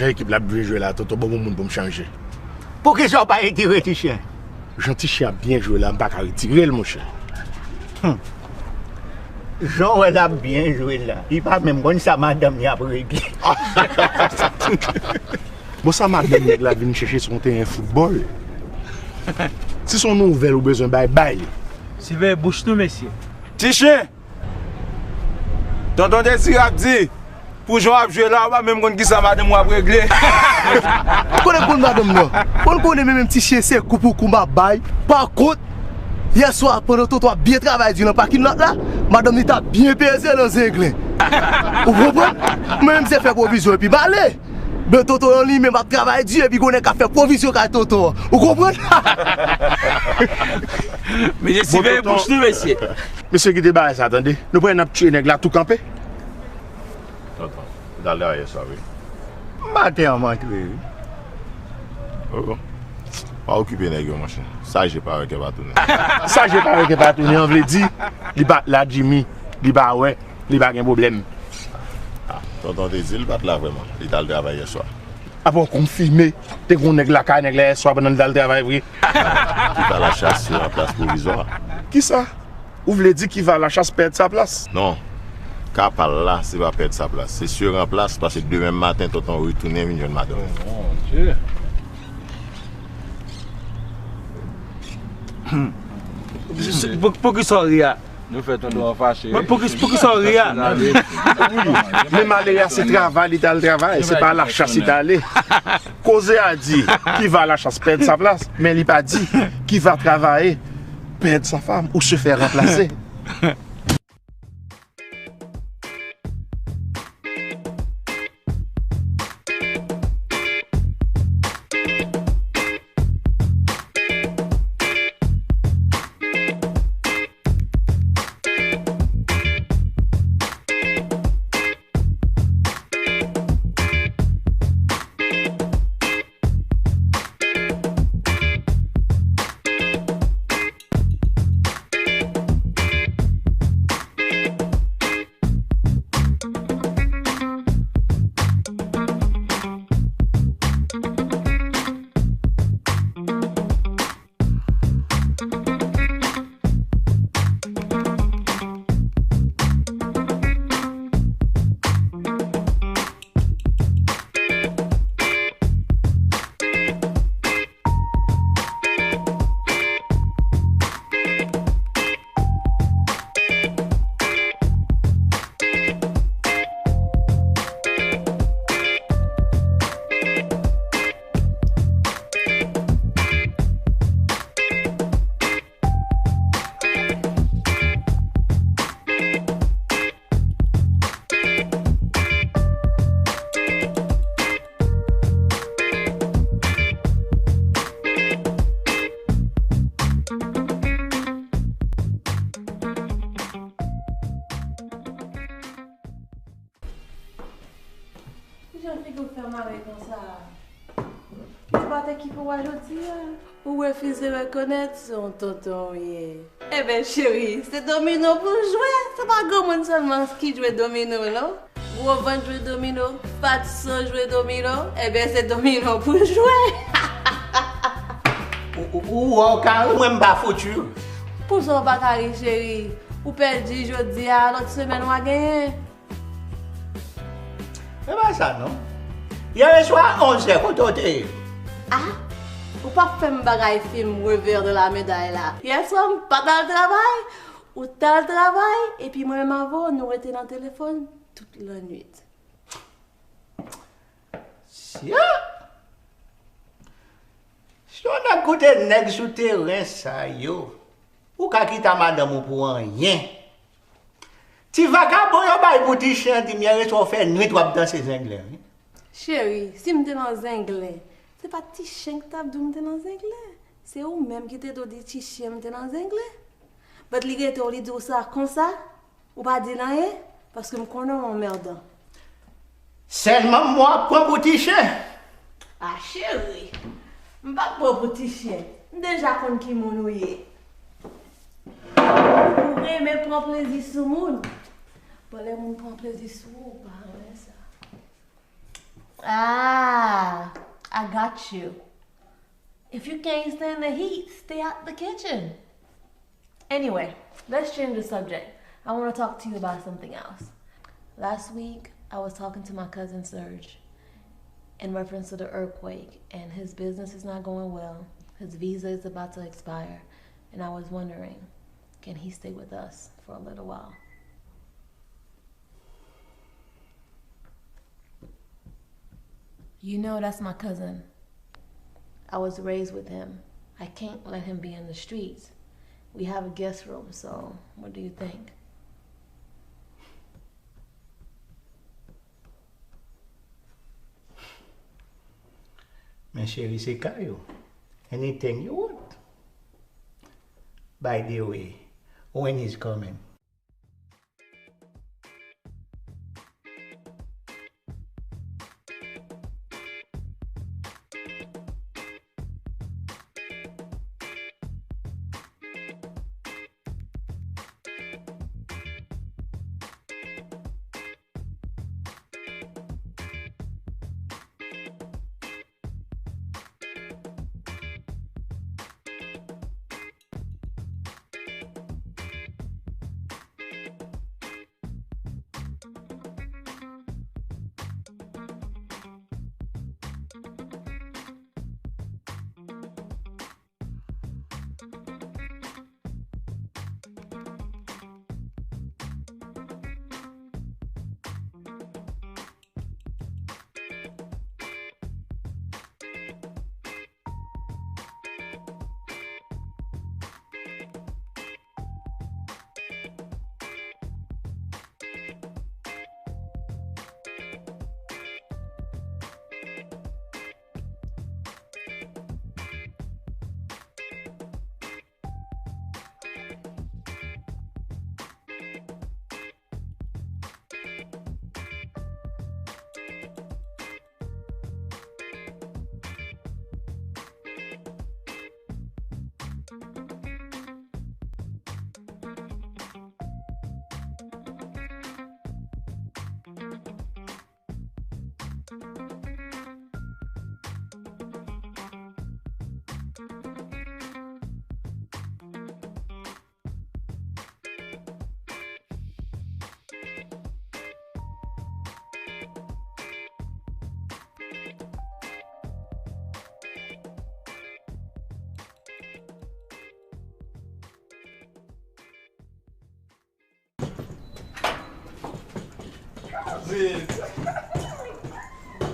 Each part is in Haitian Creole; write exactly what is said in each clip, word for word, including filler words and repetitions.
Jan ekip la ap jwe jwe la, Toto, ban m yon moun pou m chanje. Poukisa w pa retire Tichen? Jan Tichen ap byen jwe la, m pa ka retire l, monchè. Jan w wè l ap byen jwe la, li pa menm konn sa madanm li ap regle. Bon, sa madanm nèg la vin chèche sou yon teren foutbòl? Si se yon nouvèl ou bezwen bay, bay li. Siveye bouch nou, mesye. Tichen! Tonton Dezire ap di, pou jan w ap jwe la, ou pa menm konn kisa madanm ou ap regle. Konnen konn madanm nan. Konn konnen men menm Tichen se kou pou kou m ap bay. Pa kont, yè swa, pandan Toto ap byen travay di nan pakin lòt la, madanm li t ap byen peze nan zenglen. Ou konprann? Mwen menm se fè pwovizyon epi m ale. Men Toto an li menm ap travay di epi konnen k ap fè pwovizyon kay Toto an. Ou konprann? Mesye, siveye bouch nou, mesye. Mesye, kite bagay sa, tande. Nou pral n ap tiye nèg la tou kanpe. Tonton, ou t al travay yè swa, wi. Maten an m antre, wi. Oh, oh. Pa okipe nèg yo, monchè. Sa je pa wè kè pa tounen. Sa je pa wè kè pa tounen an vle di, li pa la, Jimmy, li pa wè, li pa gen pwoblèm. Ah, tonton te di l pa t la vrèman. Li t al travay yè swa. Apa w konfime, te gen yon nèg lakay nèg la yè swa pandan l t al travay vre? Ki va lachas se ranplas pwovizwa. Kisa? Ou vle di ki va lachas pèd sa plas? Non. Ka pa l la, se pa pèd sa plas. Se se ranplas, paske demen maten, tonton retounen vin jwenn madanm. Oh, mon Dieu. Pou, pou ki sa w ri a? Nou fè tonton an fache. Mwen, pou ki, pou ki sa w ri a? Wi, men malere a se travay li t al travay, se pa lachas li t ale. Koze a di ki va lachas pèd sa plas, men li pa di ki va travay pèd sa fam ou se fè ranplase. Kijan figi w fè mare konsa? Ki se pa te ki pou w a jodi a? Ou refize rekonèt se yon tonton w ye. Enben, cheri, se domino pou w jwe. Se pa granmoun sèlman ki jwe domino, non. Gwo vant jwe domino, fatso jwe domino. Enben, se domino pou w jwe. Ou, ou, ou wè w ka ri, mwen m pa fouti. Pou sa w pa ka ri, cheri. Ou pèdi jodi a, lòt semèn w a genyen. Men pa sa non. Yè swa onz è, kote w te ye? Ah, ou p ap fè m bagay fim revè de la meday la. Yè swa m pa t al travay, ou t al travay, epi mwen menm avè w, nou rete nan telefòn tout lannwit. Sya! Si yon nèg koute nèg sou teren sa yo, ou ka kite madanm ou pou anyen. Ti vakabon yo bay pou ti chen an, di m yè reswa w fè nwit w ap danse zenglen, wi. Cheri, si m te nan zenglen, se pa ti chen ki t ap di w m te nan zenglen. Se ou menm ki te dwe di ti chen m te nan zenglen. But li rete w, li di w sa konsa, ou pa di l anyen, paske m konnen w anmèdan. Sèlman m w ap pran pou ti chen. Ah, cheri, m p ap pran w pou ti chen. M deja konn ki moun ou ye. Ou renmen pran plezi sou moun. Bon, lè moun pran plezi sou ou, ou pa renmen sa. Ah, I got you. If you can't stand the heat, stay out the kitchen. Anyway, let's change the subject. I want to talk to you about something else. Last week, I was talking to my cousin Serge in reference to the earthquake, and his business is not going well. His visa is about to expire, and I was wondering, can he stay with us for a little while? You know, that's my cousin. I was raised with him. I can't let him be in the streets. We have a guest room, so what do you think? Men cheri, se kay ou. Anything you want. By the way, when he's coming?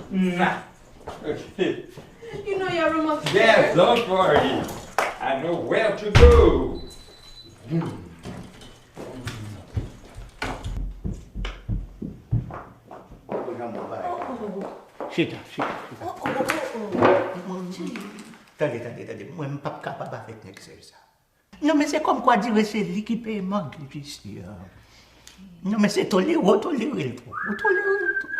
Nah. Okay. You know your room upstairs. Yes, don't worry. I know where to go. Chita, chita, chita. Tande, tande, tande. Mwen, m p ap kapab avèk nèg sèj sa. Non, men se kòmkwa dire se li ki peye mòtgej isi a. Non, men se tolere w tolere l tou. Ou tolere l tou.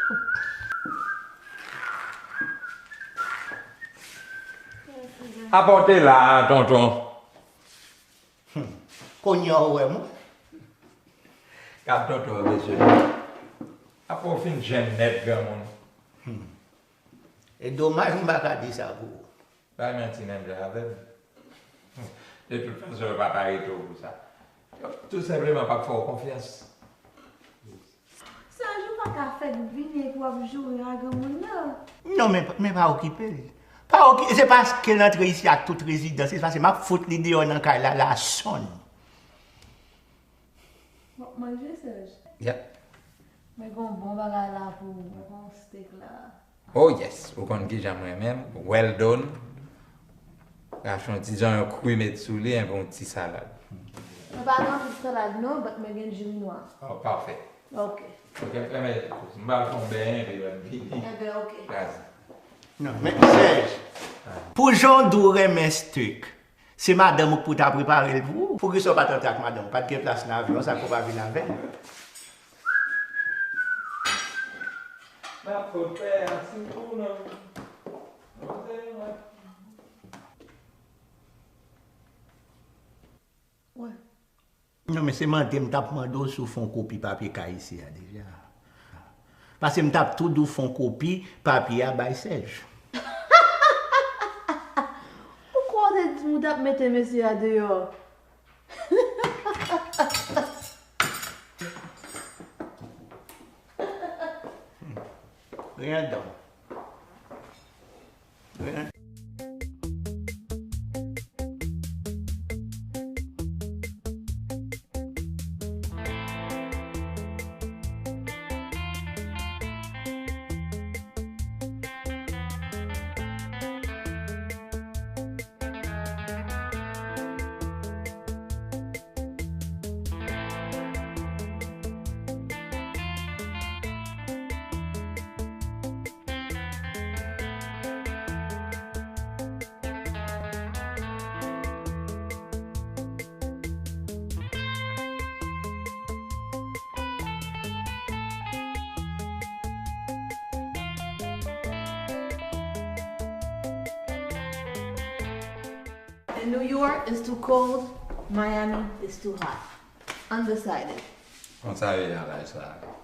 Apòte la, tonton. Hmm. Kounye a w wè mwen. Gad tonton, mesye. Apre w fin jèn nèt, granmoun. Hmm. E domaj m pa ka di sa pou ou. Bay manti menm jan avè m. De tout fason, yo pa parete w pou sa. Yo tou senpleman p ap fè w konfyans. Sa jou pa ka fèt vini epi w ap joure a granmoun nan. Non, men, men pa okipe l. Pa okipe, se paske l antre isi ak tout rezidans, se paske m ap fout li deyò nan kay la, la sonn. W ap manje, Serge? Yep. Mwen gen yon bon bagay la pou ou, mwen gen yon steak la. Oh yes, ou konn kijan m renmen l. Well done. Rache yon ti zonyon kri met sou li, enpi yon ti salad. Mwen pa gen anpil salad non, but mwen gen diri nwa. Oh, pafè. Ok. Ok, m fèmen, m pral fè yon benyen, epi lè m vini. Enben, ok. Kraze. Non, men, Serge, pou jan w di w renmen steak, se madanm ou k pou ta prepare l pou ou. Poukisa w pa t antre ak madanm ou? Pa t gen plas nan avyon sa pou w pa vin avè l. M ap fout pè a sou ou non. Wè. Non, men se mande m t ap mande w si w fè yon kopi papye kay isi a deja. Paske m t ap tou dou fè yon kopi papye a bay Sèj. Ou kwè w te di m ou t ap mete mesye a deyò? Rien dedans. Rien. And New York is too cold, Miami is too hot. Undecided. Konsa yo ye a laj sa a.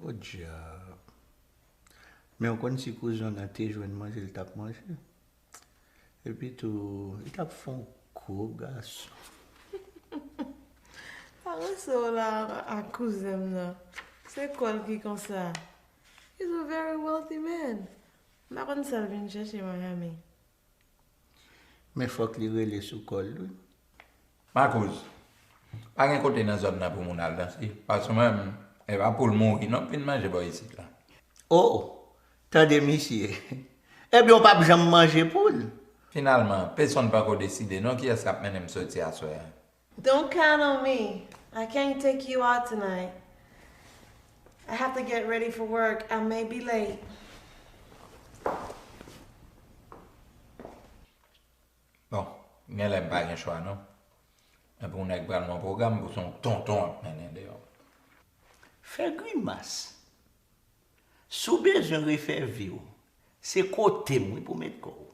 Podyab. Men w konn si kouzen w nan te jwenn manje, l t ap manje. Epi tou, li t ap fè yon gwo gason. Sa ranse w la ak kouzen m nan. Se kò l ki konsa. He's a very wealthy man. M pa konn sa l vin chèche Miami. Men fòk li rele sou kò l wi. Makouz, pa gen kote nan zòn nan pou moun al danse. Paske mwen menm, e pa poul mouri non m vin manje bò isit la. Oh, tande misye. Ebyen w p ap janm manje poul. Finalman, pesonn pako deside non kiyès k ap mennen m soti aswè a. Don't count on me. I can't take you out tonight. I have to get ready for work. I may be late. Bon, genlè m pa gen chwa non. Epi yon nèg pral nan pwogram pou se yon tonton ap mennen deyò. Fè grimas. Si w bezwen refè vi w, se kote m wi pou w met kò w.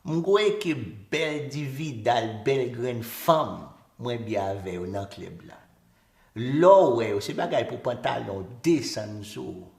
M kwè ke bèl dividal, bèl grenn fanm mwen byen avè yo nan klèb la. Lè w wè yo, se bagay pou pantalon w desann sou ou.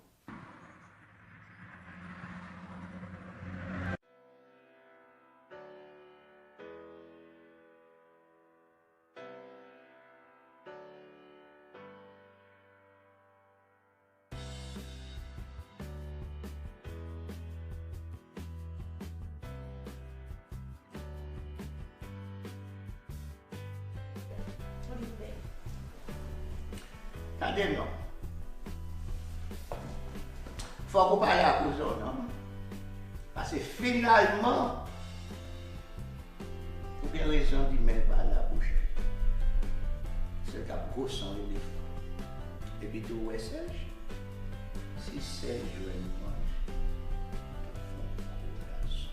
Tande non. Fòk ou pale ak kouzen w non. Paske finalman, ou gen rezon di men l pa la pou chat. Se l k ap gwose yon elefan. Epi tou ou wè Sèj? Si Sèj jwenn manje, l ap fè yon gwo gason.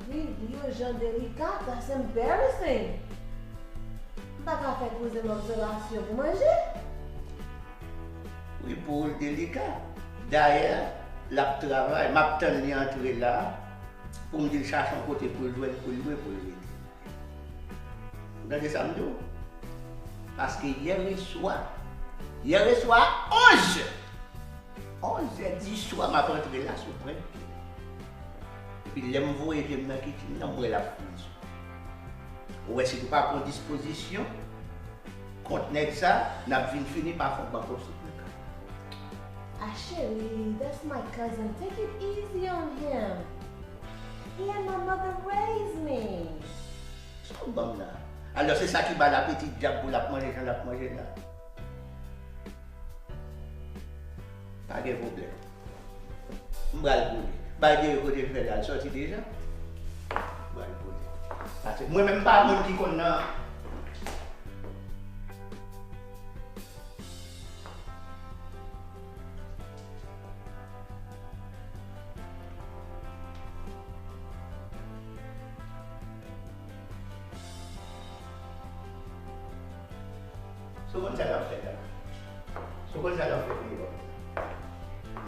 Wi, wi, yon jan delika, that's embarrassing. M pa ka fè kouzen m obsèvasyon pou manje. Wi, pou ou l delika. Dayè, l ap travay, m ap tann li antre la pou m di l chache yon kote pou l jwenn, pou l lwe, pou l rete. Ou tande sa m di w? Paske yèreswa, yèreswa a onz zè, onz zè di swa m ap antre la sou pwent pye. Epi lè m voye je m nan kichen nan, m wè l ap fini sou. Ou wè si nou pa pran dispozisyon kont nèg sa, n ap vin fini pa fè yon bank of soup nan kay. Ah, chérie, that's my cousin. Take it easy on him. He and my mother raised me. Sa w ban m la? Alò se sa ki ba l apeti dyab pou l ap manje jan l ap manje la. Pa gen pwoblèm. M pral pou li. Bay de kote fè l al sòti deja. M pral pou li. Paske mwen menm m pa moun ki konn nan. Ou konn sa l ap fè la? Ou konn sa l ap fè Filipa?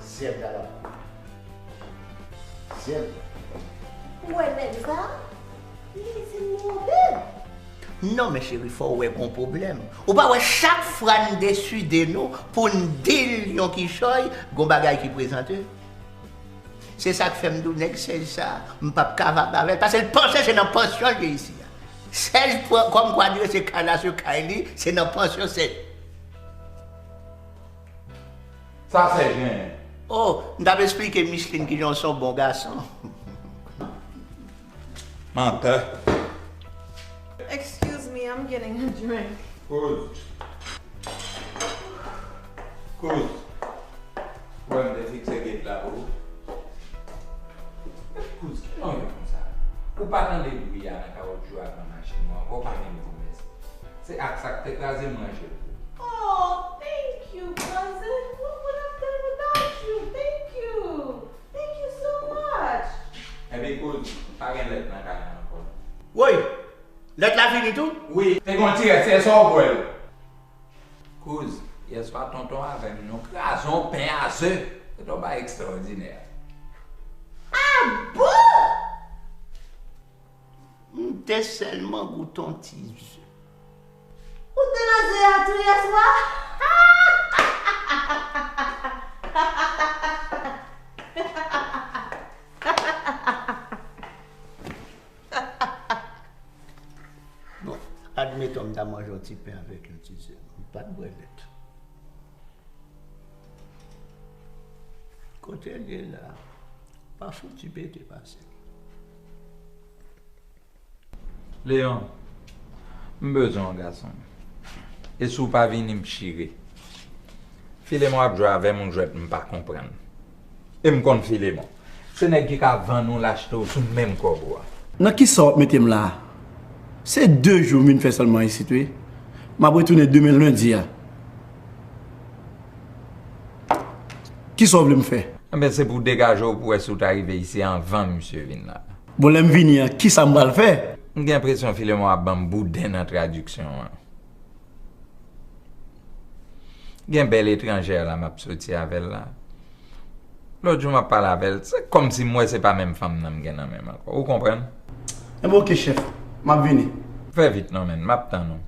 Zèb la l ap pran. Zèb. Ou wè nèg sa? Li se move. Non, men cheri, fò w wè gon pwoblèm. Ou pa wè chak fwa n deside nou pou n deal yon kichòy, gon bagay ki prezante. Se sa k fè m di w nèg Sèj sa, m p ap kapab avè l, paske l panse se nan pansyon l ye isi a. Sèj pran kòm kwa di se kay la, se kay li, se nan pansyon Sèj. Sa Sèj genyen? Oh, m t ap esplike Micheline kijan w se yon bon gason. Mantè. Excuse me, I'm getting a drink. Kouz. Kouz. Wè m te fikse gate la pou ou. Epi Kouz, ki non yo konsa? Ou pa tande bri a nan kawotchou a nan machin ou ankò, ou pa menm di mèsi. Se ak sa k te kraze m ranje l tou. Oh, thank you, cousin. What would I have done without you? Thank you. Thank you so much. Epi Kouz, pa gen lèt nan kay la ankò. Woy! Lèt la fini tou? Wi, te gon ti rès, yè swa w bwè l. Kouz, yè swa tonton avè m, nou kraze yon pen a ze. Se t yon bagay ekstraòdinè. Ah bon? M te sèlman goute yon ti ze. Ou te nan ze a tou yè swa? Bon, admeton m ta manje yon ti pen avèk yon ti ze. M pa t bwè lèt. Kote l ye la, pa fouti pete pase. Leyon, m bezwen w gason. E si w pa vini, m chire. Filemon ap jwe avè m yon jwèt m pa konprann. E m konn Filemon. Se nèg ki ka vann ou, l achte w sou menm kòb ou a. Nan kisa w ap mete m la a? Se de jou m vin fè sèlman isit wi. M ap retounen demen lendi a. Kisa w vle m fè? Enben, se pou w degaje w pou w wè si w ta rive isi anvan misye vin la. Bon, lè m vini an, kisa m pral fè? M gen enpresyon Filemon ap ban m bouden nan tradiksyon an. Gen bèl etranjè la m ap soti avè l la. Lòt jou m ap pale avè l, se kòmsi m wè se pa menm fanm nan m gen nan men m ankò. Ou konprann? Enben, oke, chèf. M ap vini. Fè vit non, menn. M ap tann ou.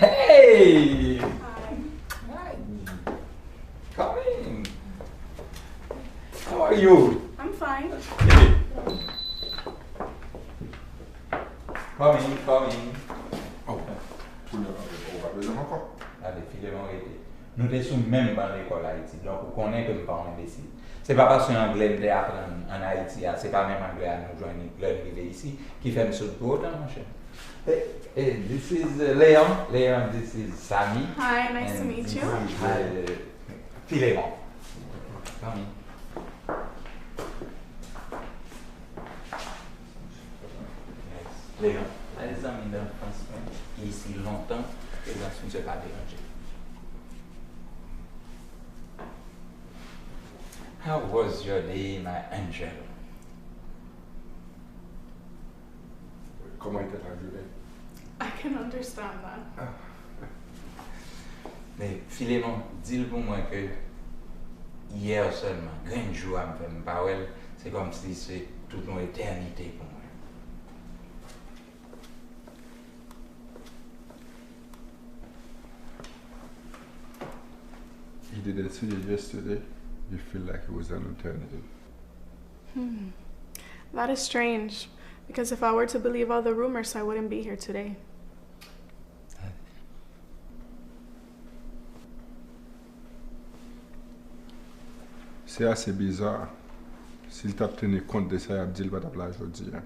Hey! Hi. Hi. Come in. How are you? I'm fine. Come in, come in. Oh, kounye a, ou pa bezwen m ankò. Gade, Filemon rete. Nou te sou menm ban lekòl Ayiti, donk ou konnen ke m pa yon enbesil. Se pa paske anglè m te aprann ann Ayiti a, se pa menm anglè a nou jwenn lè n rive isi, ki fè m soud pou otan, monchè. Hey, hey, this is, uh, Leon. Leon, this is Samy. Hi, nice to meet you. And this is, uh, Filemon. Come in. Leon, sa se zanmi danfans mwen ki isi lontan, prezans misye pa deranje. How was your day, my angel? Kòman te ta jounen? I can understand that. Men, Filemon, di l pou mwen ke yè sèlman, grenn jou a m fè m pa wè l, se kòmsi se tout yon etènite pou mwen. You didn't see you yesterday, you feel like it was an eternity. Hmm. That is strange, because if I were to believe all the rumors, I wouldn't be here today. Se ase biza. Si l t ap teni kont de sa y ap di, l pa t ap la jodi a.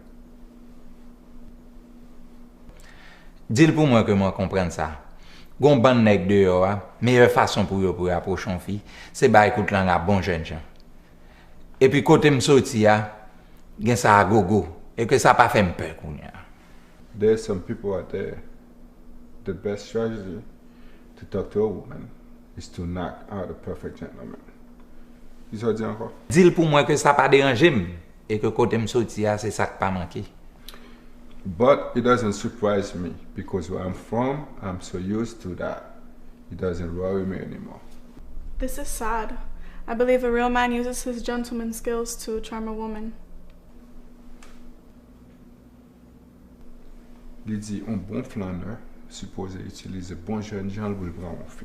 Di l pou mwen ke mwen konprann sa. Gon bann nèg deyò a, meyè fason pou yo pou yo apwoche yon fi, se bay kout lang a bon jènjan. Epi kote m soti a, gen sa a gogo, e ke sa pa fè m pè kounye a. There's some people out there, the best strategy to talk to a woman is to knock out a perfect gentleman. Kisa w di ankò? Di l pou mwen ke sa pa deranje m e ke kote m soti a se sa k pa manke. But it doesn't surprise me because where I'm from, I'm so used to that. It doesn't worry me anymore. This is sad. I believe a real man uses his gentleman skills to charm a woman. Li di yon bon flannè sipoze itilize bon jèn jan l pou l pran yon fi.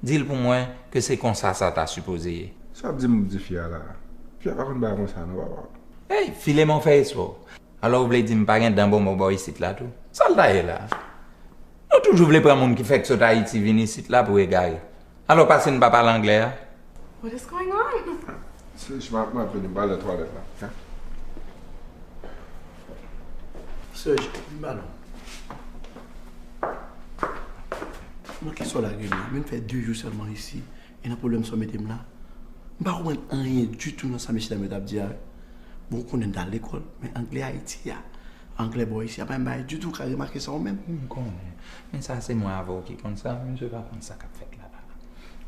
Di l pou mwen ke se konsa sa ta sipoze ye. Sa w ap di m pou m di fi a la a? Fi a pa konn bagay konsa non papa. Ey, Filemon fè espò. Alò ou vle di m pa gen dan bonbon bò isit la tou? Sa l ta ye la? Nou toujou vle pran moun ki fèk sot Ayiti vin isit la pou egare. Alò pase n pa pale anglè a. What is going on? Serge, m ap m ap vini, m pral nan twalèt la. Serge, vin ba non. Mwen ki sò lage m la, men m fè de jou sèlman isi, e nan pwoblèm sa w mete m la. M pa konprann anyen ditou nan sa mesye dam yo t ap di a. Bon, ou konnen m t al lekòl, men anglè Ayiti a, anglè bò isi a pa menm bagay ditou, ou ka remake sa ou menm. M konnen, men sa se mwen avè w ki konn sa, misye pa konn sa k ap fèt la la.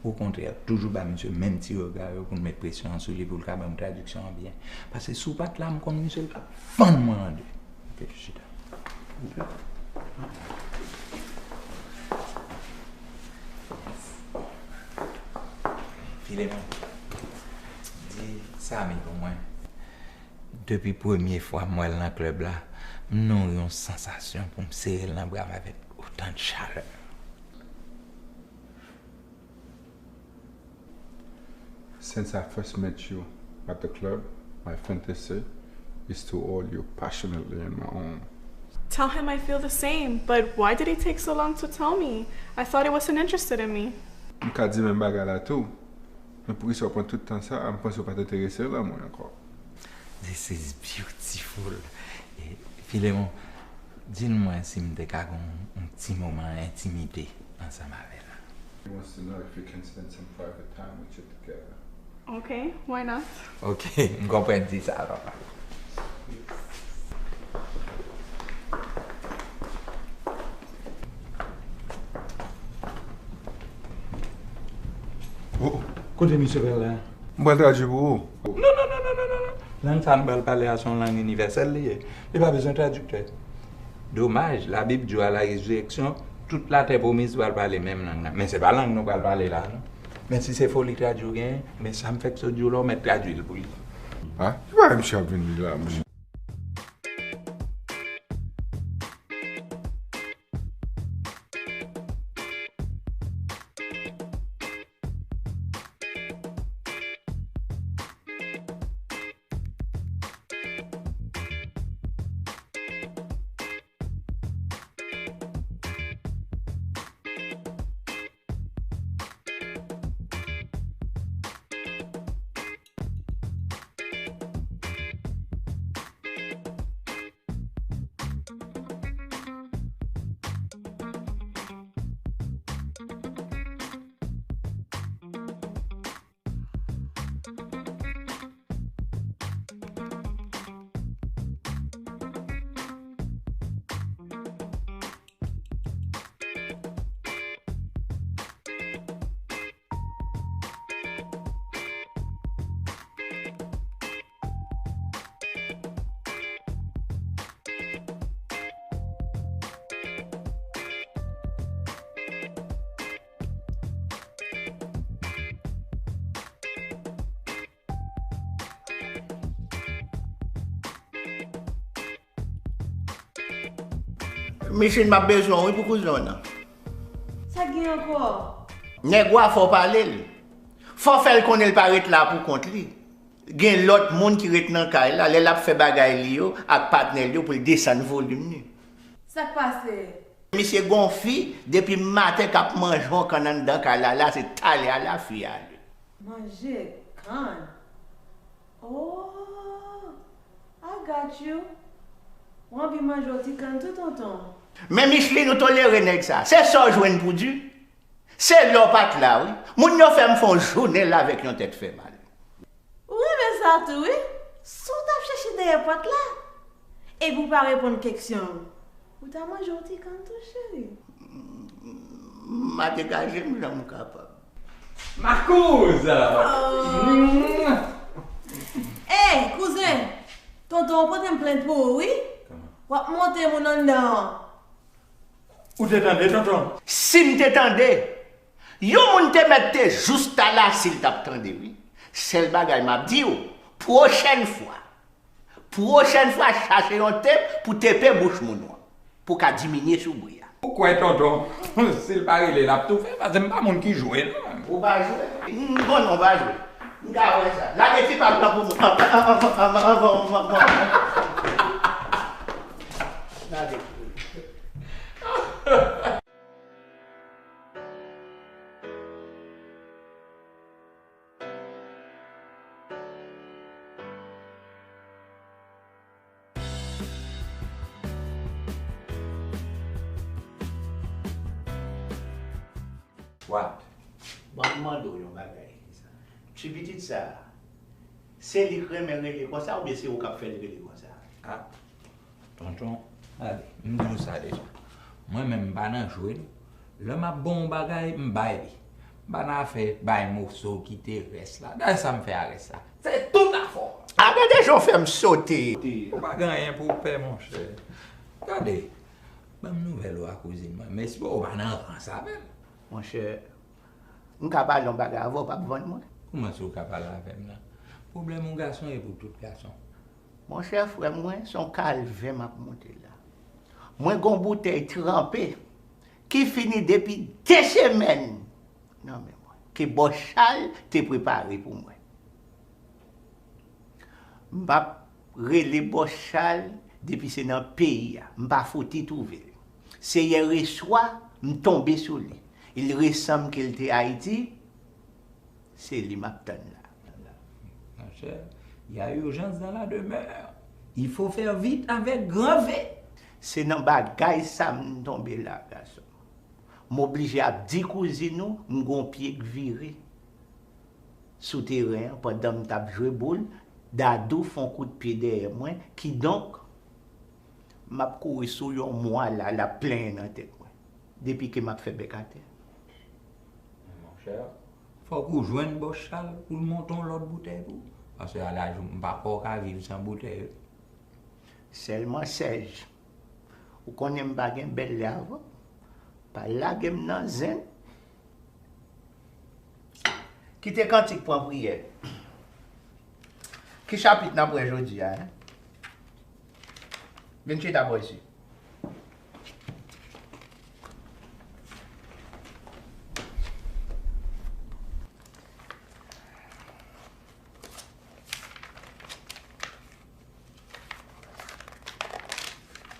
Okontrè, toujou ba misye menm ti rega yo pou n met presyon an sou li pou l ka ban m tradiksyon an byen. Paske si w pa t la, m konn misye l t ap fann mwen an de. Ok, chita. Filemon, di Samy pou mwen. Depi premye fwa m wè l nan klèb la, m nouri yon sansasyon pou m sere l nan bra m avèk otan de chalè. Since I first met you at the club, my fantasy is to hold you passionately in my arms. Tell him I feel the same, but why did he take so long to tell me? I thought he wasn't interested in me. M ka di menm bagay la tou. Men poukisa w pran tout tan sa a? M panse w pa t enterese nan mwen ankò. This is beautiful. Filemon, di l mwen si m te ka gen yon ti moman entimite ansanm avè l. He wants to know if you can spend some private time with you together. Okay, why not? Ok, m konprann di sa papa. Kote misye pral la? M pral tradui pou ou. Non, non, non, non, non, non. Lang sa nou pral pale a se yon lang inivèsèl li ye. Li pa bezwen tradiktè. Domaj, Labib di w a la rezireksyon, tout latè pwomiz pral pale menm lang nan. Men se pa lang nou pral pale la non. Men si se foli tradui w genyen, men sa m fèk sot di w la w mèt tradui l pou li. Ah, ki bagay misye ap vin di la? Micheline, m ap bezwen w wi pou kouzen w nan. Sa k gen ankò? Nèg wa fò w pale l. Fò w fè l konnen l pa ret la pou kont li. Gen lòt moun ki ret nan kay la, lè l ap fè bagay li yo ak patnè l yo pou l desann volim li. Sa k pase? Misye gon fi depi maten k ap manje yon kann anndan kay la, la se talè a la fi ale. Manje kann? Oh, I got you. W anvi manje yon ti kann tou tonton. Men Micheline ou tolere nèg sa. Se sa w jwenn pou di? Se lè w pa t la wi. Moun yo fè m fè yon jounen la avèk yon tèt fè mal. Ou renmen sa tou wi. Si w t ap chèche dèyè pòt la. Epi w pa reponn keksyon m. Ou ta manje yon ti kann tou, cheri? M a degaje m jan m kapab. Makouz! Ey, kouzen! Tonton an pote m plent pou ou, wi. W ap monte moun anndan an. Ou te tande, tonton? Si m te tande, yon moun te mèt te jous ta la si l t ap tande, wi. Sèl bagay m ap di w, pwochèn fwa, pwochèn fwa, chache yon tep pou tepe bouch moun ou an, pou w ka diminye sou bri a. Ou kwè tonton, si l pa rele, l ap toufe, paske m pa moun ki jwe, non. Ou pa jwe? M konnen w pa jwe. M ka wè sa. Lage ti pa m nan pou mwen. Anvan, anvan, anvan, anvan, anvan, anvan. Lage. What? Bon, m mande w yon bagay. Ti pitit sa a, se li k renmen rele konsa oubyen se ou k ap fè l rele konsa? Ah, tonton, gade, m di w sa deja. Mwen menm, m pa nan jwe, non. Lè m ap bon yon bagay, m bay li. M pa nan afè bay moso, kite rès la. Gade sa m fè a rès la. Se tout afè w. A, gade jan w fè m sote. Ou pa gen anyen pou w pè, monchè. Gade, ban m nouvèl ou a kouzin mwen. Mèsi, bon, ou pa nan rans avè l. Monchè, m ka pale yon bagay avè w, w p ap vann mwen? Kouman si w ka pale avè m nan? Pwoblèm yon gason e pou tout gason. Monchè, frè mwen, se yon kalvè m ap monte la. Mwen gon boutèy tranpe ki fini depi de semèn nan men mwen, ke bòs Chal te prepare pou mwen. M p ap rele bòs Chal depi se nan peyi a. M pa fouti twouve l. Se yè reswa, m tonbe sou li. Il resanm ke l te Ayiti, se li m ap tann la. Monchè, y a urgence dans la demeure. Il faut faire vite avec grand V. Se nan bagay sa m tonbe la, gason. M oblije ap di kouzin ou m gon pye k vire sou teren an pandan m t ap jwe boul, Dadou fè yon kout pye dèyè mwen, kidonk, m ap kouri sou yon mwa la, l ap plenyen nan tèt mwen, depi ke m ap fè bèk atè. Monchè, fòk ou jwenn bòs Chal pou l monte yon lòt boutèy pou ou. Paske a laj ou, m pa kwè w ka viv san boutèy. Sèlman Sèj, ou konnen m pa gen bèl lè avè w. Pa lage m nan zen. Kite kantik pran priyè. Ki chapit n ap wè jodi a, en? Vin chita bò isi.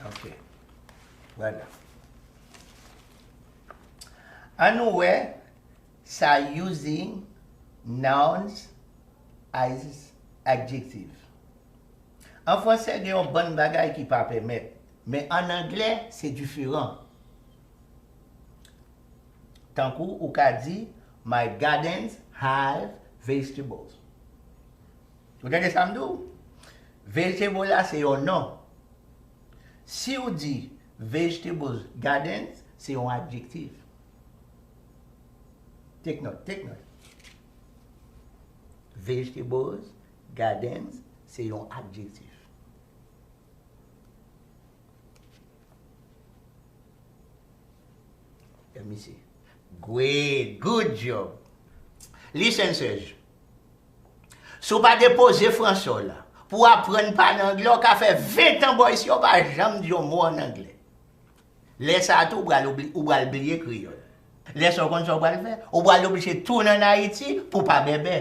Ok. Vwala. Ann nou wè sa using nouns as adjective. An fransè, gen yon bann bagay ki pa pèmèt, men ann anglè, se diferan. Tankou ou ka di, My gardens have vegetables. Ou tande sa m di w? Vegetable la se yon non. Si w di vegetables gardens, se yon adjektif. Take note, take note. Vegetables gardens, se yon adjektif. Let me see. Great, good job. Listen, Serge. Si w pa depoze franse w la pou w aprann pale anglè, w ka fè ven tan bò isi a, w pa janm di yon mo ann anglè. Lè sa a tou, ou pral oubli-, ou pral bliye kreyòl. Lè sa a, w konn sa w pral fè? Ou pral oblije tounen ann Ayiti pou w pa bèbè.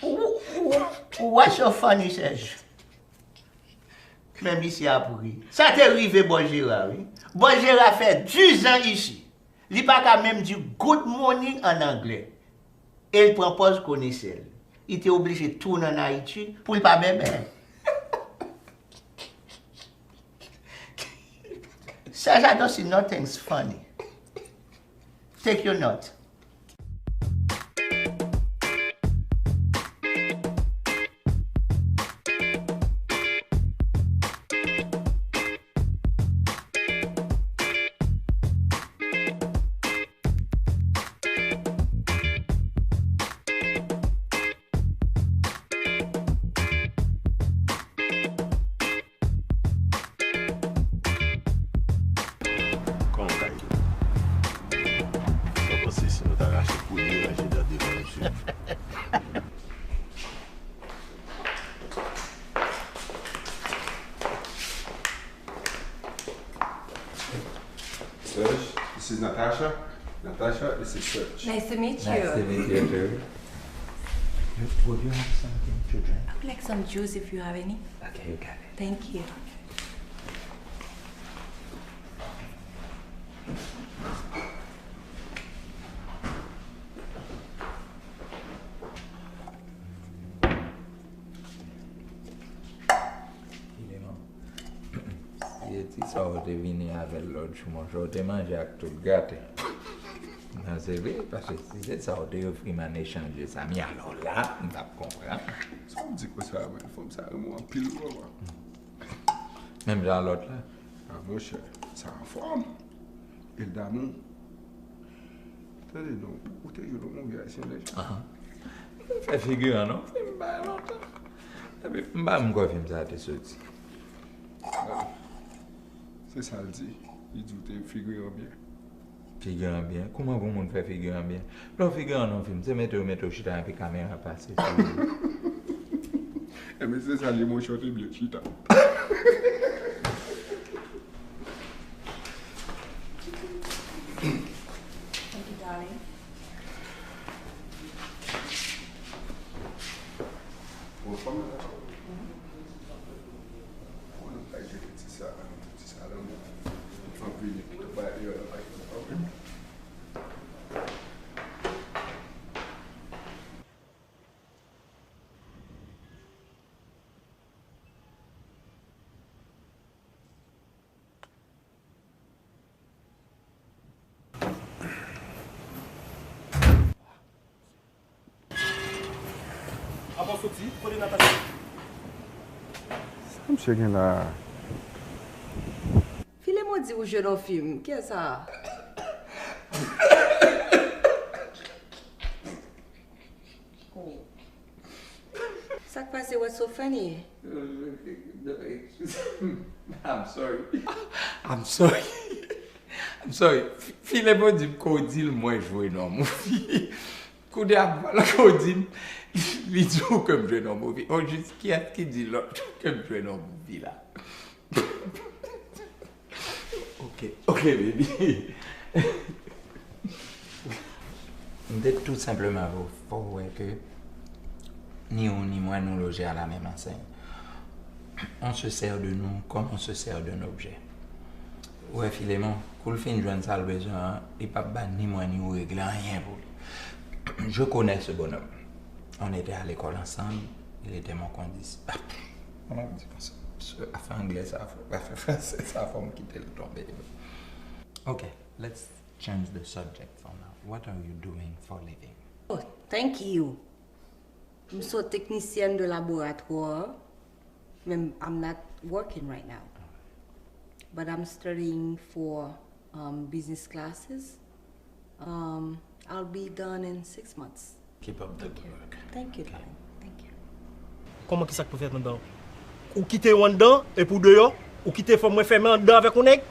Ou, ou, ou, what's so funny, Serge? Men misye ap ri. Sa te rive bòs Jera, wi. Bòs Jera fè dizan isi. Li pa ka menm di good morning ann anglè. E l pran pòz konesè l. Li te oblije tounen ann Ayiti pou l pa bèbè. Serge, I don't see nothing's funny. Take your note. Natasha, this is Serge. Nice to meet you. Nice to meet you too. Would you have something to drink? I would like some juice if you have any. Okay, you got it. Thank you. Filemon, si se ti sa w te vini avè l lòt jou, monchè, w te manje ak tout gate. Non, se vre, paske si se sa w te ofri m an echanj de sa, mi alò la, m t ap konprann. Sa w di konsa, men? Fanm sa renmen w anpil, vrèman. Menm jan lòt la. A, monchè, sa anfòm. E l damou. Tande non, ou te jwenn yon move ayisyen deja? Ahan. M fè figiran non, fim pa lontan. Epi m pa menm kwè fim sa te soti. Se sa l di. Li di w te figiran byen. Figiran byen? Kouman pou moun fè figiran byen? Lè w figiran nan fim, se mete yo mete w chita epi kamera pase sou ou. Enben se sa l ye, monchè, w te byen chita. Thank you, darling. Apa w soti? Kote Natacha? Sa misye gen la a? Filemon di ou jwe nan fim. Kiyès sa? Sa k pase? What's so funny? I'm sorry. I'm sorry. I'm sorry. Filemon di m ke w di l mwen jwe nan movie. Kounye a m pral ke w di m li di w ke m jwe nan movie. Ojis kiyès ki di lòt ke m jwe nan movie la? Ok, ok, baby. M te tou senpleman vle fè w wè ke ni ou ni mwen nou loje à la même enseigne. On se sert de nous comme on se sert d'un objet. Ou wè Filemon, kou l fin jwenn sa l bezwen an, li p ap ba ni mwen ni ou regle anyen pou li. Je connais ce bonhomme. On était à l'école ensemble, il était mon condisciple. Kòman m di konsa? Afè anglè sa, afè fransè sa, fò m kite l tonbe. Ok, let's change the subject for now. What are you doing for living? Oh, thank you. M se yon teknisyèn de laboratwa, men I'm not working right now. But I'm studying for um, business classes. Um, I'll be done in six months. Keep up the good work. Thank you, darling. Thank you. Kòman, kisa k pou fèt anndan? Ou kite yo anndan, epi w deyò? Ou kite fanm mwen fèmen anndan avèk yon nèg?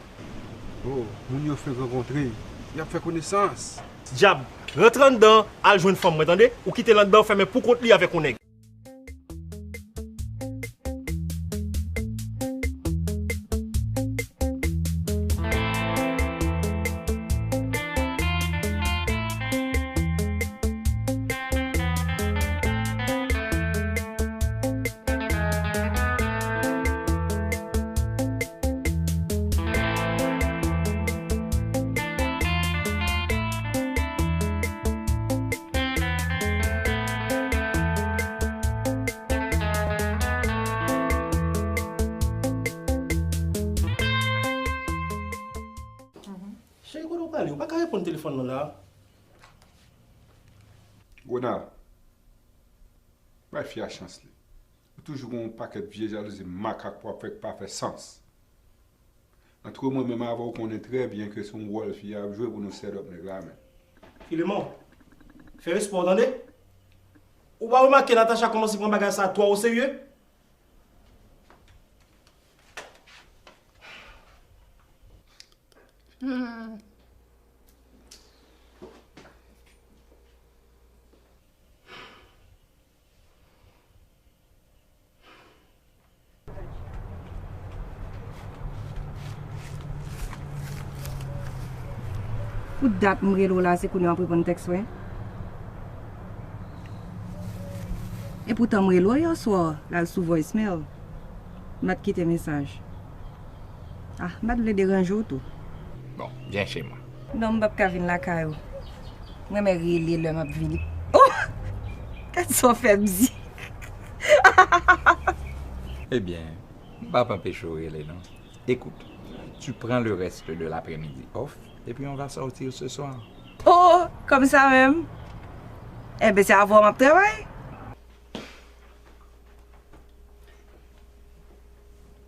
Oh, moun yo fenk rankontre, y ap fè konesans. Dyab, rantre anndan, al jwenn fanm mwen, tande? Ou kite l anndan, fèmen pou kont li avèk yon nèg. Cheri, kote w prale? Ou pa ka reponn telefòn nan la. Ronald, bay fi a chans li. Ou toujou gen yon pakèt vye jalouzi makak pou w ap fè k pa fè sans. Antre mwen menm avè w, ou konnen trè byen ke se yon wòl fi a ap jwe pou nou set up nèg la, men. Filemon, fè respè w, tande? Ou pa remake Natacha kòmanse pran bagay sa twò oserye? Tout dat m rele w la, se kounye a w ap reponn tèks mwen? Epoutan m rele w yè swa, l al sou voicemail. M pa t kite mesaj. Ah, m pa t vle deranje w tou. Bon, byen che mwen. Non, m p ap ka vin lakay ou. M renmen rele lè m ap vini. Oh! Gad sa w fè m di. Ebyen, m p ap anpeche w rele non. Écoute, tu prends le reste de l'après-midi off et puis on va sortir ce soir. Oh, kòm sa menm? Enben, se avè w m ap travay.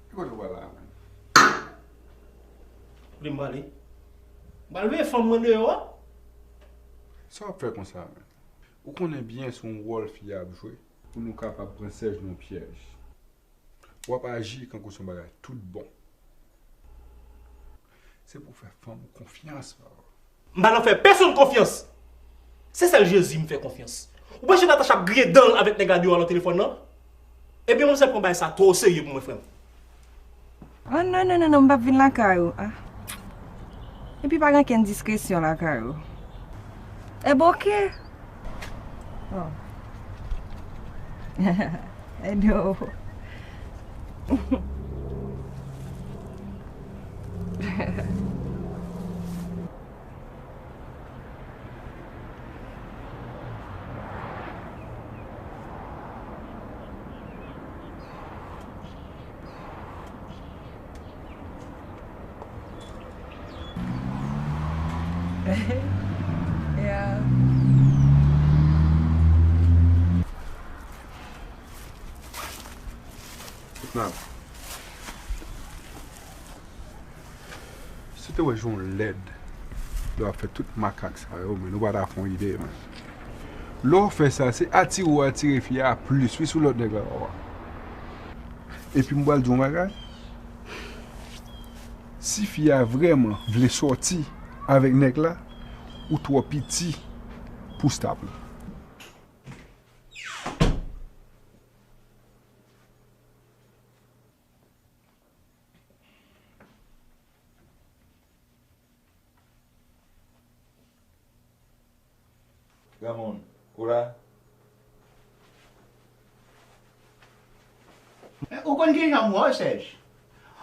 Ki kote w pral la menm? Kote m prale? M pral voye fanm mwen deyò a. Sa w ap fè konsa menm? Ou konnen byen se yon wòl fi a ap jwe. Pou nou kapab pran Sèj nan pyèj. W ap aji kankou se yon bagay tout bon. Se pou w fè fanm ou konfyans, papa. M pa nan fè pèsonn konfyans. Se sèl Jezi m fè konfyans. Ou panse Natacha ap griyen dan l avèk nèg la deyò a nan telefòn nan? Ebyen, mwen se pran bagay sa twò oserye pou mwen, frè m. Oh, non, non, non, non, m p ap vin lakay ou. Ah. Epi pa gen okenn diskresyon lakay ou. Enben, oke. Oh. Edo. Yeah. Nap. Si w te wè jan w lèd lè w ap fè tout makak sa yo, men nou pa ta fè yon ide, men. Lè w fè sa, se atire w atire fi a plis, wi, sou lòt nèg la w a. Epi m pral di w yon bagay. Si fi a vrèman vle sòti avèk nèg la, ou twò piti pou stop li. Granmoun, ou la? Ou konn kijan m wè w, Sèj?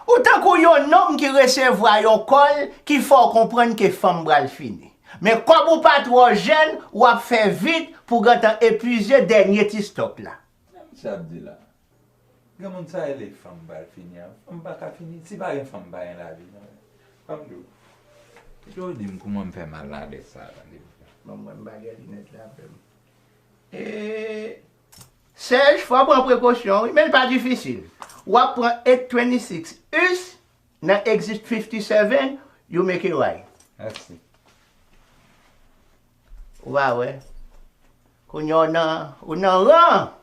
Ou tankou yon nonm ki resevwa yon kòl ki fè w konprann ke fanm pral fini. Men kòm ou pa twò jèn, w ap fè vit pou w gentan epuize dènye ti stòk la. Men sa ap di la. Granmoun, sa rele fanm pral fini an. Fanm pa ka fini. Si pa gen fanm, pa gen lavi non. Ban m di w. Jodi m kouman m fè mal la de sa, tande. Bon, mwen m pa gen linèt la menm. E, Sèj, fò w pran prekosyon wi, men l pa difisil. W ap pran eight twenty-six us nan exit fifty-seven, you make a right. Mèsi. Ou pa wè. Kounye a w nan, ou nan ran.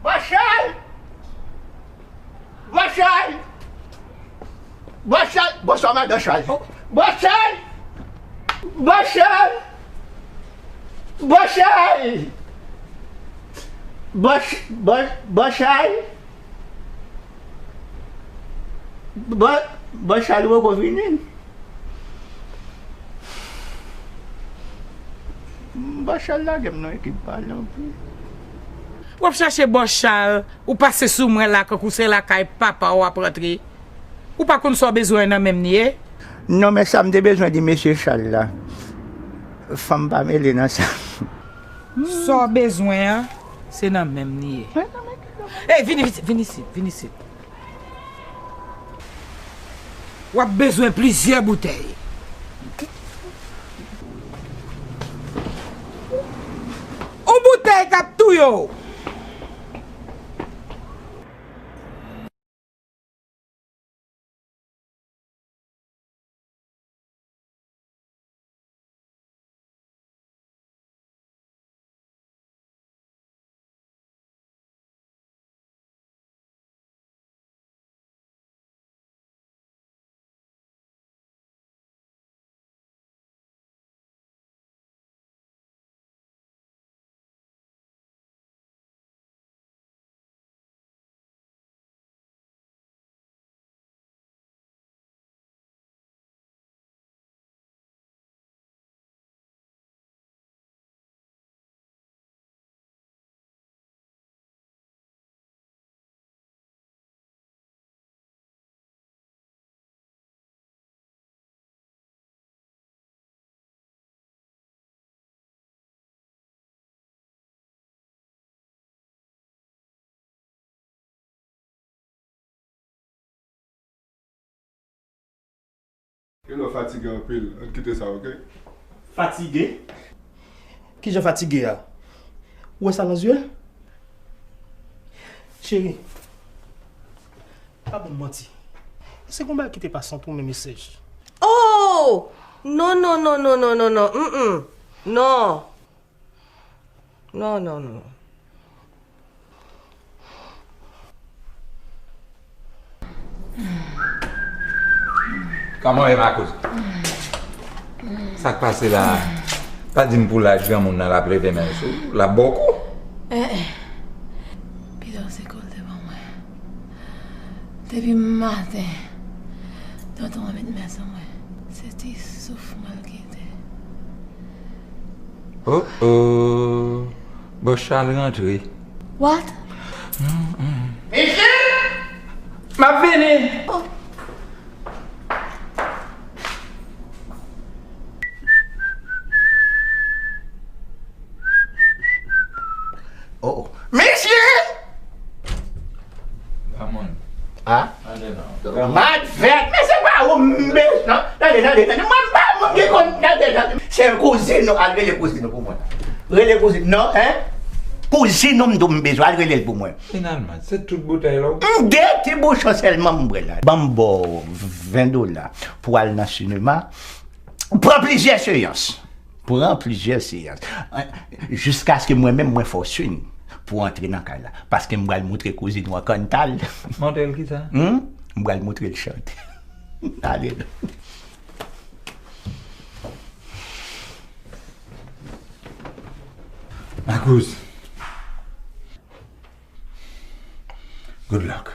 Bòs Chal! Bòs Chal! Bòs Chal! Bonswa, madan Chal. Bòs Chal! Bòs Chal! Bòs Chal! Bòs, bòs, Bòs Chal! Bò-, Bòs Chal poko vini. Bòs Chal lage m nan ekip pa l anpil. W ap chache bòs Chal, ou pase sou mwen la kankou se lakay papa w w ap rantre. Ou pa konn sa w bezwen nan men m li ye? Non, men sa m te bezwen di mesye Chal la. Fanm pa mele nan sa. Sa w bezwen an, se nan men m li ye. Ey, vin isit, vin isit, vin isit. W ap bezwen plizyè boutèy. Yon boutèy k ap touye w. Hello, fatige anpil. Ann kite sa, oke? Fatige? Kijan fatige a? Ou wè sa nan zye l? Cheri, pa ban m manti. Se konba ki te pase ant ou menm e Sèj? Oh! Non, non, non, non, non, non, non. Mm, mm. Non. Non, non, non. Kòman w ye, Makouz? Sa k pase la a? Pa di m pou laj granmoun nan l ap leve men l sou ou, l ap ba w kou. Eh, eh. Pito se koze ban mwen. Depi maten, tonton an met men sou mwen. Se ti souf mwen l kite. Oh, oh. Bòs Chal rantre. What? Mesye! M ap vini! Oh. Oh, oh. Mesye! Granmoun. Ah? Tande non. Madvèt, men se pa ou m bezwen. Tande, tande, tande. Mwen m pa moun ki konn, tande, tande. Se kouzin ou, al rele kouzin ou pou mwen. Rele kouzin, non, hein? Kouzin ou m di w m bezwen, al rele l pou mwen. Finalman, se tout boutèy la w. M de ti bouchon sèlman m bwè la. Ban m ba w ven dola pou al nan sinema. Pran plizyè seyans. Pran plizyè seyans. Jiskaske mwen menm, mwen fè w siy pou antre nan kay la. Paske m pral moutre kouzin ou an kantal. Montre l kisa? Hmm? M pral moutre l chante. Ale non. Makouz. Good luck.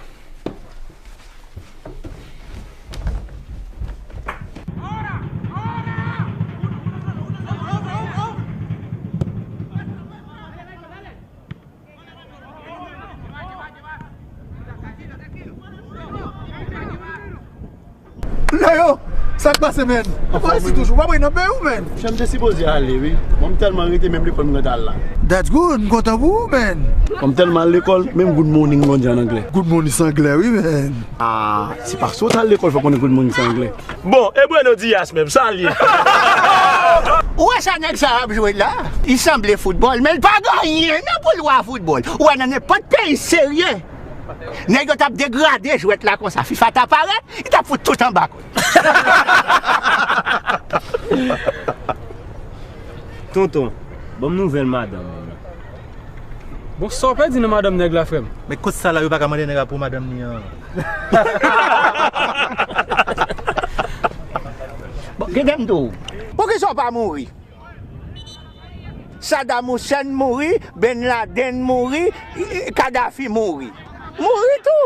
Lè yo, sa k pase, man? Ou pa resi toujou, ou pa prale nan peyi w, man? Chè, m te sipoze ale, wi. Bon, m tèlman rete, menm lekòl m gentan al la. That's good, m kontan pou ou, man. Bon, m tèlman al lekòl, menm good morning m konn di an anglè. Good morning se anglè, wi, man. Ah, se paske w t al lekòl fè w konnen good morning se anglè. Bon, e buenos dias menm, sa l ye? Ou wè sa nèg sa ap jwe la? Li sanble foutbòl, men l pa gen anyen nan pou l wè a foutbòl. Ou wè nan nenpòt peyi serye, nèg yo t ap degrade jwèt la konsa. FIFA ta parèt, li t ap fout tout anba kò l. Tonton, ban m nouvèl madanm ou. Bon, sa w pèdi nan madanm nèg la, frè m? Men kot sa la, yo pa ka mande nèg la pou madanm li an? Bon, gen de m tou. Poukisa w pa mouri? Saddam Hussein mouri, Ben Laden mouri, Kadhafi mouri. Mouri tou.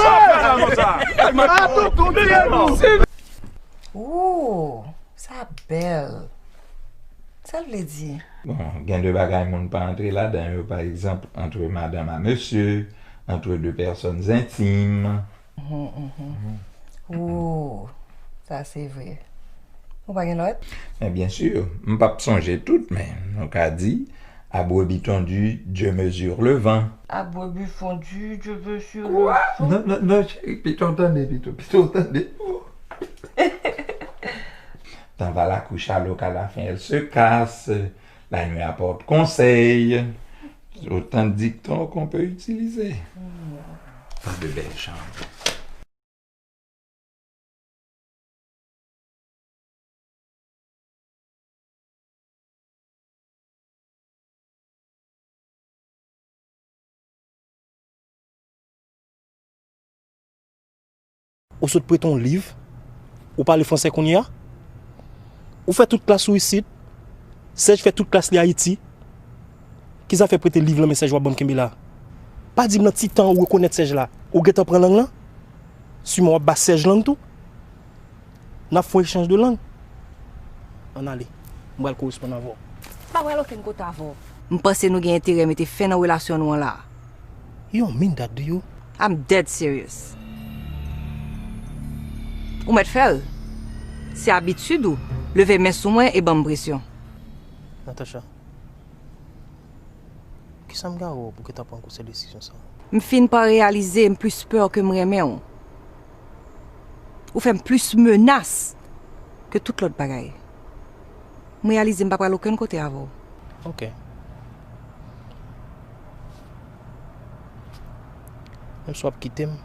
Sa w fè la konsa? Ay, matant, tonton, tire nou. Ooh, sa bèl. Sa l vle di? Bon, gen de bagay moun pa antre ladan yo, pa egzanp, entre madame à monsieur, entre deux personnes intimes. Mhm, mhm. Ooh, sa se vre. Ou pa gen lòt? Men byen si, m p ap sonje tout, men nou ka di, à brebis tondue, Dieu mesure le vent. À brebis fondue, Dieu mesure le vent. Non, non, non, cheri, pito tande, pito, pito tande. Tant va la couche à l'aube, qu'à la fin elle se casse. La nuit apporte conseil. Autant de dictons qu'on peut utiliser. Tant de belles chants. Ou sot prete yon liv, ou pale fransè kounye a? Ou fè tout klas ou isit, Sèj fè tout klas li Ayiti. Ki zafè prete liv lan men Sèj w ap ban m kenbe la? Pa di m nan ti tan ou rekonèt Sèj la, ou gentan pran lang lan? Siman w ap ba Sèj lang tou? N ap fè yon echanj de lang. Ann ale. M pral koresponn avè w. M pa pral okenn kote avè w. M panse nou gen enterè mete fen nan relasyon nou an la. You don't mean that, do you? I'm dead serious. Ou mèt fè l. Se abitid ou. Leve men sou mwen e ban m presyon. Natacha, kisa m gen avè w pou w gentan pran gwo sèl desizyon sa a? M fin pa reyalize m plis pè ke m renmen w. Ou fè m plis menas ke tout lòt bagay. M reyalize m pa pral okenn kote avè w. Ok. Menm si w ap kite m,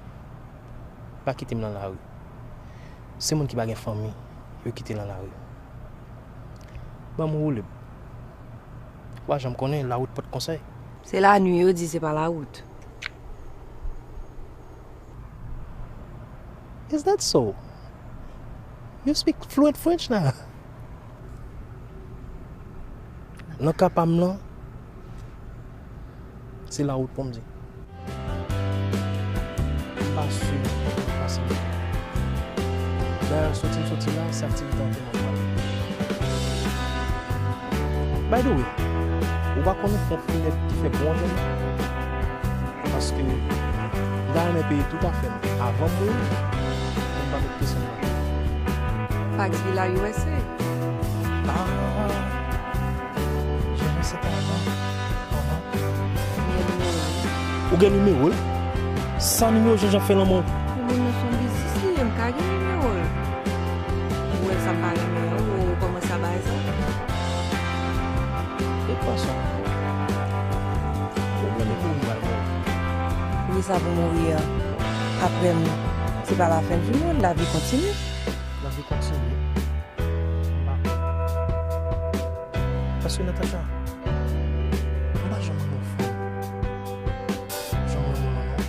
pa kite m nan lari. Se moun ki pa gen fanmi, yo kite nan lari. Ban m woule. Ou pa janm konnen, lawout pot konsèy. Se lannuit yo di, se pa lawout. Is that so? You speak fluent French now. Nan ka pa m lan, se lawout pou m di. M pa si m ap pase. Dayè, soti m soti la, se aktivite an te mande. By the way, ou pa konnen fon finèt ki fè bon antann? Paske m ta renmen peye tout afè m avan m mouri, pou m pa met presyon nan. Pax Villa U S A. Ah, Jean-Jean se pa avan. Ahan. Ou gen nimewo l? Sa nimewo Jean-Jean fè nan men w? Pou moun nan se yon biznis li ye, m ka gen nimewo l. Ou wè sa m pa renmen an, ou kòmanse ap bagay sa. E pwason. Ou gen nimewo m pral ba w. Poukisa pou mouri an? Apre m, se pa lafen di mond, lavi kontinye. Lavi kontinye. M pa kwè. Paske Natacha, m pa janm renmen yon fanm jan w renmen mwen an.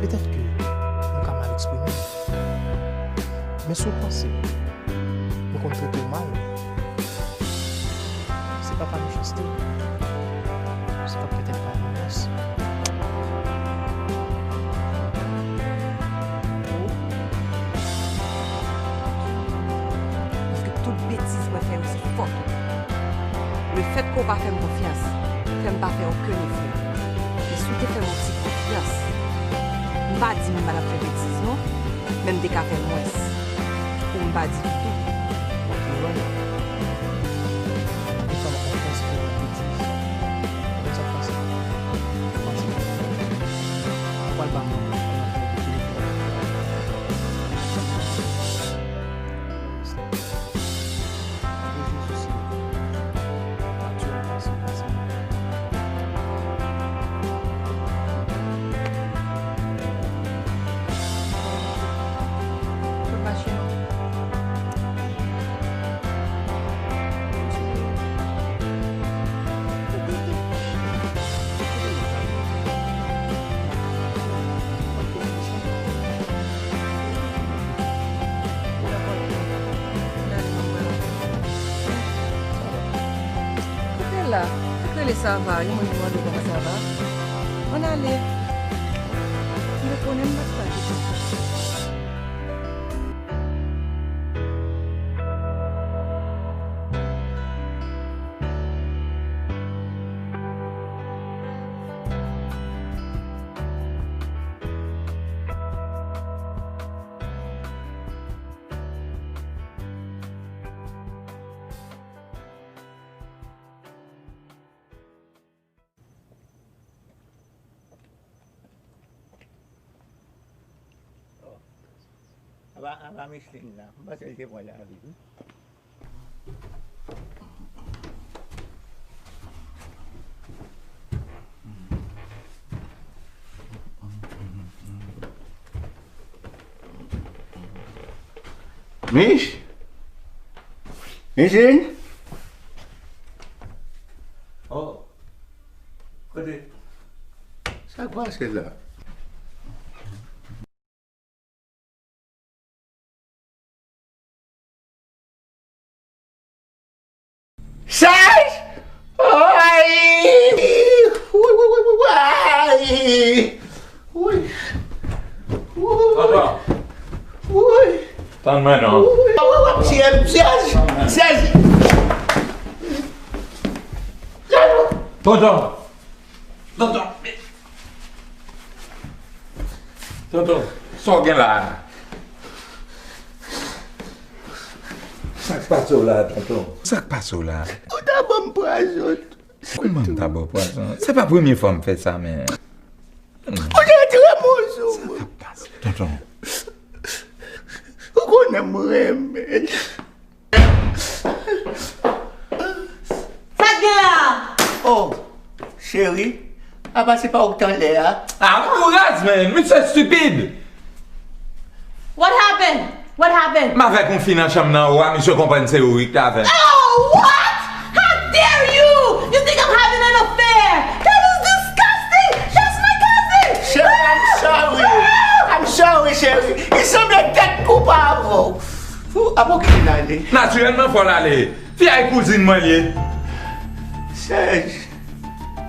Petèt ke m ka mal eksprime m. Men si w panse m konn trete w mal, se pa pa mechanste. Se pa petèt pa yon mès. Paske tout betiz mwen fè yo se fòt ou. Lefètke w pa fè m konfyans, fè m pa fè okenn efò. Men si w te fè m yon ti konfyans, m pa di m pa t ap fè betiz non, men m te ka fè mwens. Pou m pa di tout. Mwen te wè. Ou fè m konfyans pou yon betiz. Konn sa k pase? Pase. Ou pral ba m yon telefòn. Rezo sosyo. Aktyèl pase, pase. Kot machin an? La, rele Sava, yon moun ki mande kòman Sava. Ann ale. M te konnen m pa t pral kite. Apa, apa Micheline la? M panse l te pran lavi wi. Mich? Micheline? Oh. Kote? Sa k pase la? Serge! Ay! Woy, woy, woy, woy, woy! Woy! Woy! Papa! Woy! Tann mwen non. Woy! Woy, woy, woy, Serge! Serge! Serge! Tonton! Tonton! Tonton, sa w gen la a? Sa k pase w la a, tonton? Sa k pase w la a? Ou ta ban m pwazon. Kòman m ta ba w pwazon? Se pa premye fwa m fè sa, men. Ou te trè mozou. Sa k ap pase? Tonton. Ou konnen m renmen l. Sa k gen la? Oh, cheri, apa se pa ou k t anlè a? Ah, ou raz, man! Misye estipid! What happened? What happened? M avèk yon fi nan chanm nan anwo a, misye konprann se ou wi k t avè m. Oh, what? How dare you? You think I'm having an affair? That is disgusting! That's my cousin! Cheri, I'm sorry. I'm sorry, cheri. Li sanble tèt koup avè w. Fou, apa w kite l ale? Natirèlman, fò l ale. Fi a e kouzin mwen l ye. Serge.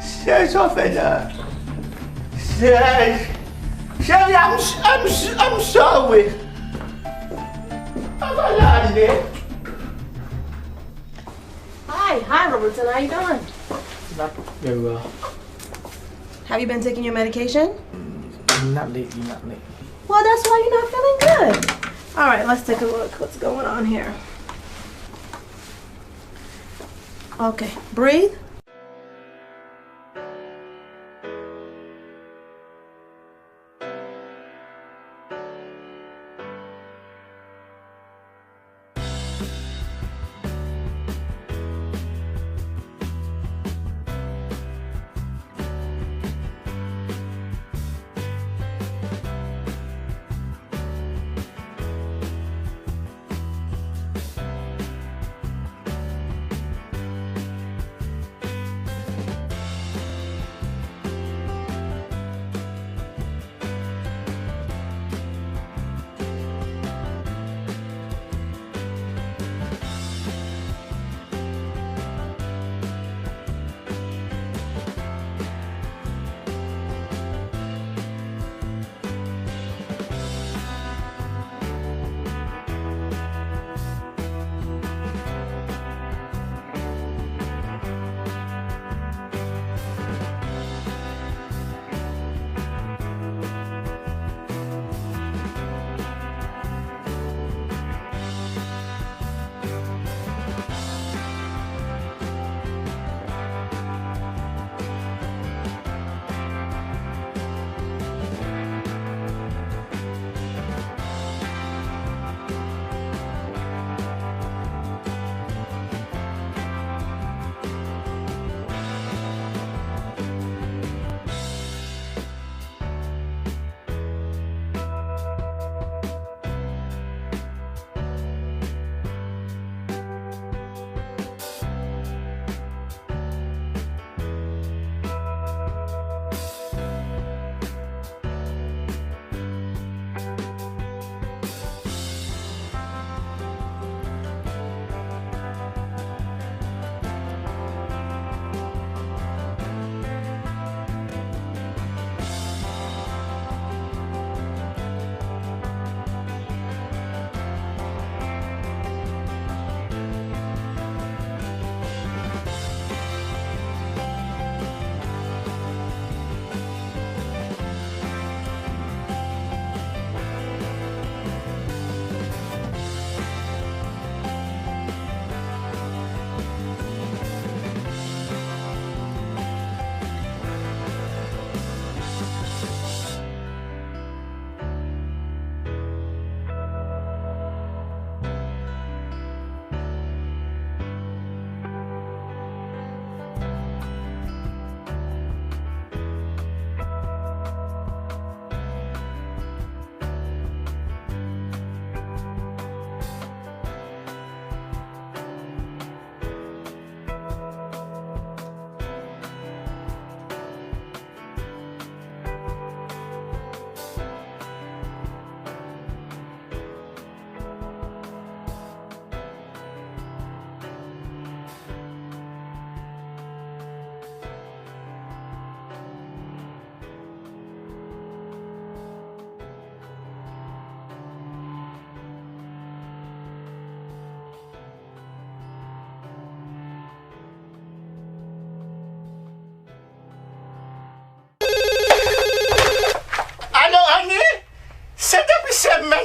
Serge, sa w fè la? Serge. Cheri, I'm, I'm, I'm sorry. Apa l ale? Hi, hi, Robertson. How you doing? Not very well. Have you been taking your medication? Not lately, not lately. Well, that's why you're not feeling good. All right, let's take a look. What's going on here? Okay, breathe.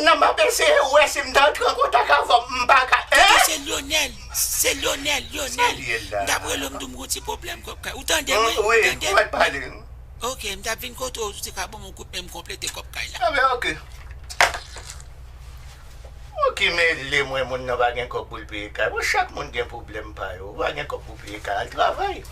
Nan m ap eseye wè si m ta antre an kontak avè w, m pa ka. Tande, se Lionel, se Lionel, Lionel. M t ap rele w, m di w m gon ti pwoblèm kòb kay. Ou tande mwen? Ou tande mwen? Pale. Ok, m t ap vin kote w, ou te ka ban m yon kout men m konplete kòb kay la. Anben, ok. Ou ki mele mwen, moun nan pa gen kòb pou l peye kay. Bon, chak moun gen pwoblèm pa yo. Ou pa gen kòb pou peye kay, al travay.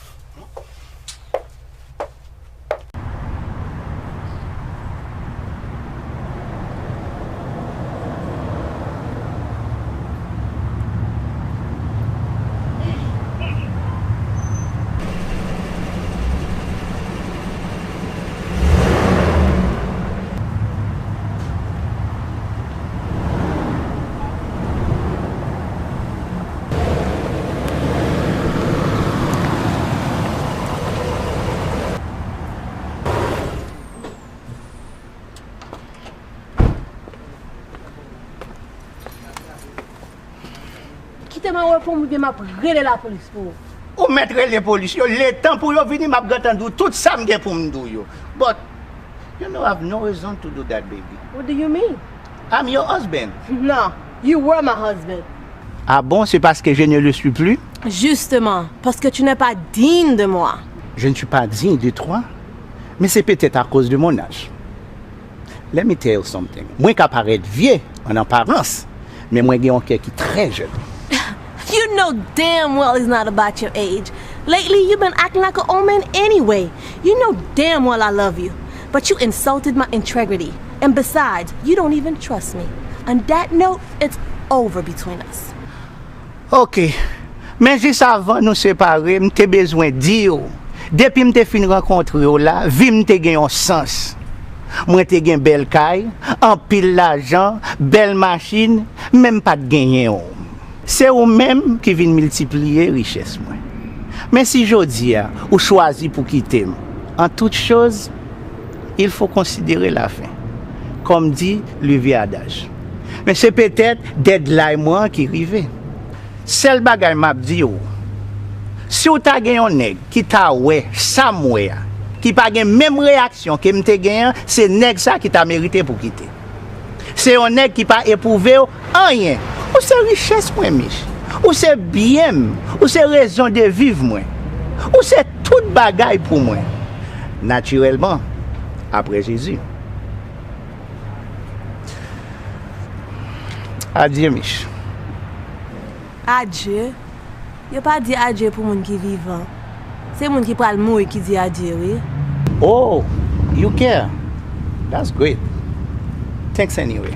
Kite m al wè pou m, oubyen m ap rele lapolis pou ou. Ou mèt rele polis yo, letan pou yo vini, m ap gentan di w tout sa m gen pou m di w yo. But you know I have no reason to do that, baby. What do you mean? I'm your husband. Non, you were my husband. Ah bon, c'est parce que je ne le suis plus? Justement, parce que tu n'es pas digne de moi. Je ne suis pas digne de toi, mais c'est peut-être à cause de mon âge. Let me tell you something. Mwen ka parèt vye an aparans, men mwen gen yon kè ki trè jèn. You know damn well it's not about your age. Lately, you've been acting like an old man anyway. You know damn well I love you, but you insulted my integrity. And besides, you don't even trust me. On that note, it's over between us. Ok. Men jis avan nou separe, m te bezwen di w, depi m te fin rankontre w la, vi m te gen yon sans. Mwen te gen bèl kay, anpil lajan, bèl machin, men m pa t genyen w. Se ou menm ki vin miltipliye richès mwen. Men si jodi a, ou chwazi pou kite m, en toute chose, il faut considérer la fin, comme dit le vieux adage. Men se petèt deadline mwen an ki rive. Sèl bagay m ap di w, si w ta gen yon nèg ki ta wè sa m wè a, ki pa gen menm reyaksyon ke m te gen an, se nèg sa ki ta merite pou kite. Se yon nèg ki pa epwouve w anyen. Ou se richès mwen, Mich. Ou se byen m. Ou se rezon de viv mwen. Ou se tout bagay pou mwen. Natirèlman, apre Jezi. Adye, Mich. Adye? Yo pa di adye pou moun ki vivan. Se moun ki pral mouri ki di adye, wi. Oh, you care? That's great. Thanks anyway.